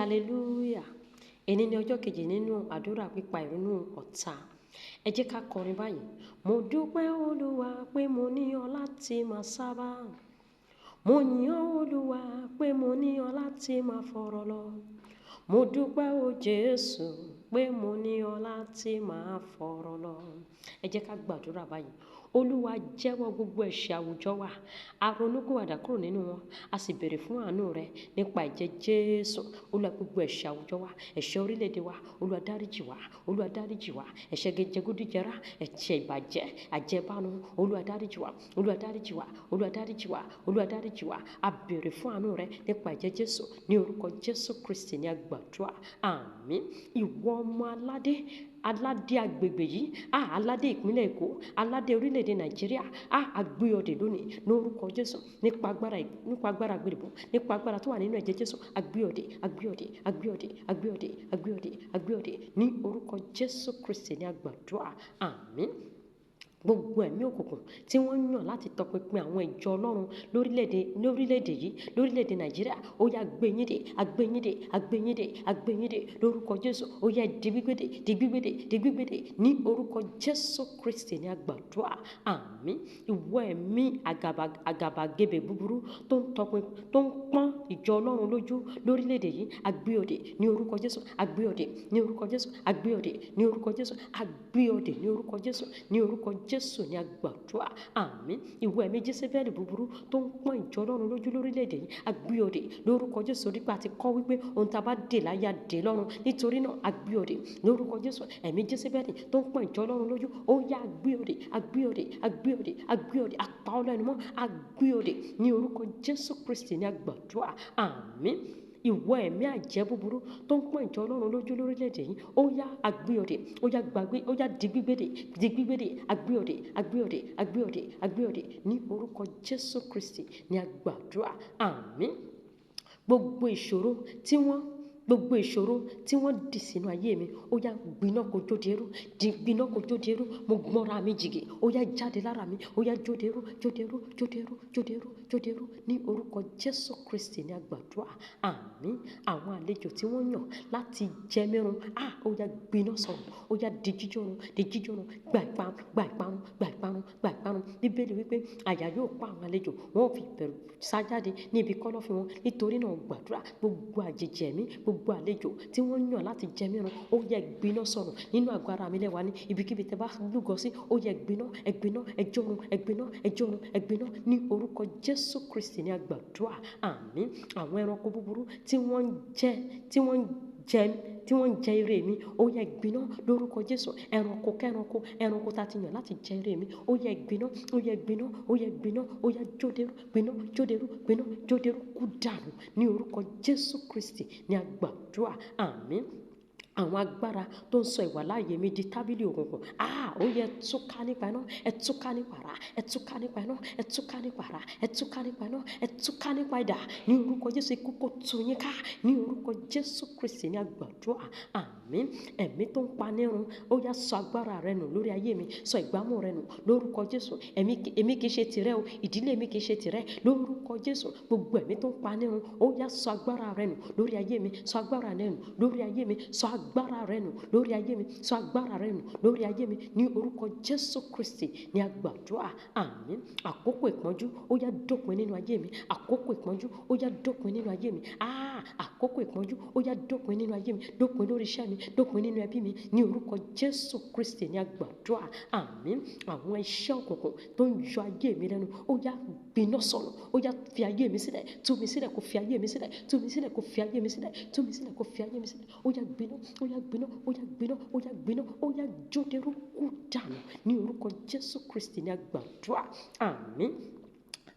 Hallelujah. Èní ni ọjọ́ kejì nínú àdúrà pípa ìrunú ọ̀tá. Ẹ jẹ́ ká kọrin báyìí. Mo dúpẹ́ Olúwa pé mo ní ọ láti máa sábà. Mo yìn ọ́ Olúwa pé mo ní ọ láti máa fọ̀rọ̀ lọ. Mo dúpẹ́ o Jésù pé mo ní ọ láti máa fọ̀rọ̀ lọ. Ẹ jẹ́ ká gbàdúrà báyìí. Olúwa jẹ́wọ́ gbogbo ẹ̀ṣẹ̀ àwùjọ wa. A ronúpìwàdà kúrò nínú wọn. A sì béèrè fún àánú rẹ nípa ẹ̀jẹ̀ Jésù. Olúwa, gbogbo ẹ̀ṣẹ̀ àwùjọ wa, ẹ̀ṣẹ̀ orílẹ̀-èdè wa, Olúwa dáríjì wá, Olúwa dáríjì wá. Ẹ̀ṣẹ̀ jẹgúdújẹrá, ẹ̀ṣẹ̀ ìbàjẹ́, àjẹbánu, Olúwa dáríjì wá, Olúwa dáríjì wá, Olúwa dáríjì wá, Olúwa dáríjì wá. A béèrè fún àánú rẹ nípa ẹ̀jẹ̀ Jésù. Ní orúkọ Jésù Kristi ní a gbàdúrà. Àmín. Ìwọ ọmọ aládé, aládé agbègbè yìí, aládé ìpínlẹ̀ Èkó, aládé orílẹ̀-èdè Nàìjíríà, a gbé ọ dè lónìí lórúkọ Jésù. Nípa agbára, nípa agbára àgbélébùú, nípa agbára tó wà nínú ẹ̀jẹ̀ Jésù, a gbé ọ dè, a gbé ọ dè, a gbé ọ dè, a gbé ọ dè, a gbé ọ dè, a gbé ọ dè ní orúkọ Jésù Kristi ní a gbàdúrà. Àmín. Gbogbo ẹ̀mí òkùnkùn tí wọ́n yàn láti tọpinpin àwọn ìjọ Ọlọ́run lórílẹ̀-èdè yìí, lórílẹ̀-èdè Nàìjíríà, ó yá gbé yín dè, a gbé yín dè, a gbé yín dè, a gbé yín dè lórúkọ Jésù. Ó yá di gbígbé dè, di gbígbé dè, di gbígbé dè ní orúkọ Jésù Kristi ní a gbàdúrà. Àmín. Ìwọ ẹ̀mí àgàbàgebè búburú tó ń tọpin, tó ń pọ́n ìjọ Ọlọ́run lójú lórílẹ̀-èdè yìí, a gbé ọ dè ní orúkọ Jésù, a gbé ọ dè ní orúkọ Jésù, a gbé ọ dè ní orúkọ Jésù, a gbé ọ dè ní orúkọ Jésù, ní orúkọ Jésù ní a gbàdúrà. Àmín. Ìwọ ẹ̀mí Jésébẹ́lì búburú tó ń pọ́n ìjọ Ọlọ́run lójú lórílẹ̀-èdè yìí, a gbé ọ dè lórúkọ Jésù. Nípa àti kọ́ wípé ohun tá a bá dè láyé a dè lọ́run. Nítorí náà a gbé ọ dè lórúkọ Jésù. Ẹ̀mí Jésébẹ́lì tó ń pọ́n ìjọ Ọlọ́run lójú, ó yá a gbé ọ dè, a gbé ọ dè, a gbé ọ dè, a gbé ọ dè, a pa ọ́ lẹ́nu mọ́, a gbé ọ dè ní orúkọ Jésù Kristi ní a gbàdúrà. Àmín. Ìwọ ẹ̀mí àjẹ́ búburú tó ń pọ́n ìjọ Ọlọ́run lójú lórílẹ̀-èdè yìí, ó yá a gbé ọ dè, ó yá gbàgbé, ó yá di gbígbé dè, di gbígbé dè, a gbé ọ dè, a gbé ọ dè, a gbé ọ dè, a gbé ọ dè ní orúkọ Jésù Kristi ní a gbàdúrà. Àmín. Gbogbo ìṣòro tí wọ́n, gbogbo ìṣòro tí wọ́n dì sínú ayé mi, ó yá gbiná kó jó di eérú, di gbiná kó jó di eérú. Mo gbọ́nra mi jìgì, ó yá jáde lára mi, ó yá jó di eérú, jó di eérú, jó di eérú, jó di eérú, jó di eérú ní orúkọ Jésù Kristi ní a gbàdúrà. Àmín. Àwọn àlejò tí wọ́n yàn láti jẹ mí run, ó yá gbiná sọnù, ó yá di jíjó run, di jíjó run, gba ìparun, gba ìparun, gba ìparun, gba ìparun. Bíbélì wípé àyà yóò pa àwọn àlejò, wọn ò fi ìbẹ̀rù sá jáde ní ibi kọ́lọ́fín wọn. Nítorí náà gbàdúrà, gbogbo àjèjì ẹ̀mí, gbogbo àlejò tí wọ́n yàn láti jẹ mí run, ó yẹ gbiná sọnù nínú àgọ́ ara mi lẹ́wà ní ibikíbi tẹ́ bá lúgọ sí, ó yẹ gbiná, ẹ gbiná, ẹ jórun, ẹ gbiná, ẹ jórun, ẹ gbiná ní orúkọ Jésù Kristi ní a gbàdúrà. Àmín. Àwọn ẹranko búburú tí wọ́n ń jẹ, tí wọ́n ń jẹ, tí wọ́n ń jẹ ire mi, ó yẹ gbiná lórúkọ Jésù. Ẹranko kẹ́ranko, ẹranko tá ti yàn láti jẹ ire mi, ó yẹ gbiná, ó yẹ gbiná, ó yẹ gbiná, ó yẹ jóderú, gbiná, jóderú, gbiná, jóderú, kú dànù ní orúkọ Jésù Kristi ní a gbàdúrà. Àmín. Àwọn agbára tó ń sọ ìwàláàyè mi di tábìlì òkùnkùn, ó yẹ túká nípa iná, ẹ túká nípa àrá, ẹ túká nípa iná, ẹ túká nípa àrá, ẹ túká nípa iná, ẹ túká nípa idà ní orúkọ Jésù. Ikú kó tú yín ká ní orúkọ Jésù Kristi ní a gbàdúrà. Àmín. Ẹ̀mí tó ń pa nírun, ó yá sọ agbára rẹ nù lórí ayé mi, sọ ìgbámú rẹ nù lórúkọ Jésù. Èmi kì í ṣe tìrẹ o, ìdílé mi kì í ṣe tìrẹ lórúkọ Jésù. Gbogbo ẹ̀mí tó ń pa nírun, ó yá sọ agbára rẹ nù lórí ayé mi, sọ agbára rẹ nù lórí ayé mi, sọ agbára rẹ nù lórí ayé mi, sọ agbára rẹ nù lórí ayé mi ní orúkọ Jésù Kristi ní a gbàdúrà. Àmín. Àkókò ìpọ́njú, ó yá dópin nínú ayé mi. Àkókò ìpọ́njú, ó yá dópin nínú ayé mi. Àkókò ìpọ́njú, ó yá dópin nínú ayé mi, dópin lórí iṣẹ́ mi, dópin nínú ẹbí mi ní orúkọ Jésù Kristi ní a gbàdúrà. Àmín. Àwọn iṣẹ́ òkùnkùn tó ń yọ ayé mi lẹ́nu, ó yá gbiná sọnù, ó yá fi ayé mi sílẹ̀, tú mi sílẹ̀ kó fi ayé mi sílẹ̀, tú mi sílẹ̀ kó fi ayé mi sílẹ̀, tú mi sílẹ̀ kó fi ayé mi sílẹ̀. Ó yá gbiná, ó yá gbiná, ó yá gbiná, ó yá gbiná, ó yá jóderú kú dànù ní orúkọ Jésù Kristi ní a gbàdúrà. Àmín.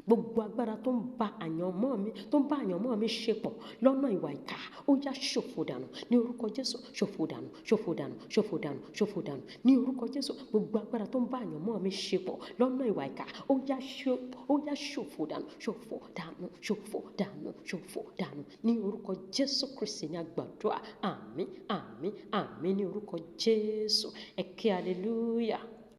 Gbogbo agbára tó ń ba àyànmọ́ mi, tó ń bá àyànmọ́ mi ṣe pọ̀ lọ́nà ìwà ìkà, ó yá ṣòfò dànù ní orúkọ Jésù. Ṣòfò dànù, ṣòfò dànù, ṣòfò dànù, ṣòfò dànù ní orúkọ Jésù. Gbogbo agbára tó ń bá àyànmọ́ mi ṣe pọ̀ lọ́nà ìwà ìkà, ó yá ó yá ṣòfò dànù, ṣòfò dànù, ṣòfò dànù, ṣòfò dànù ní orúkọ Jésù Kristi ní a gbàdúrà. Àmín, àmín, àmín ní orúkọ Jésù. Ẹ ké hallelujah.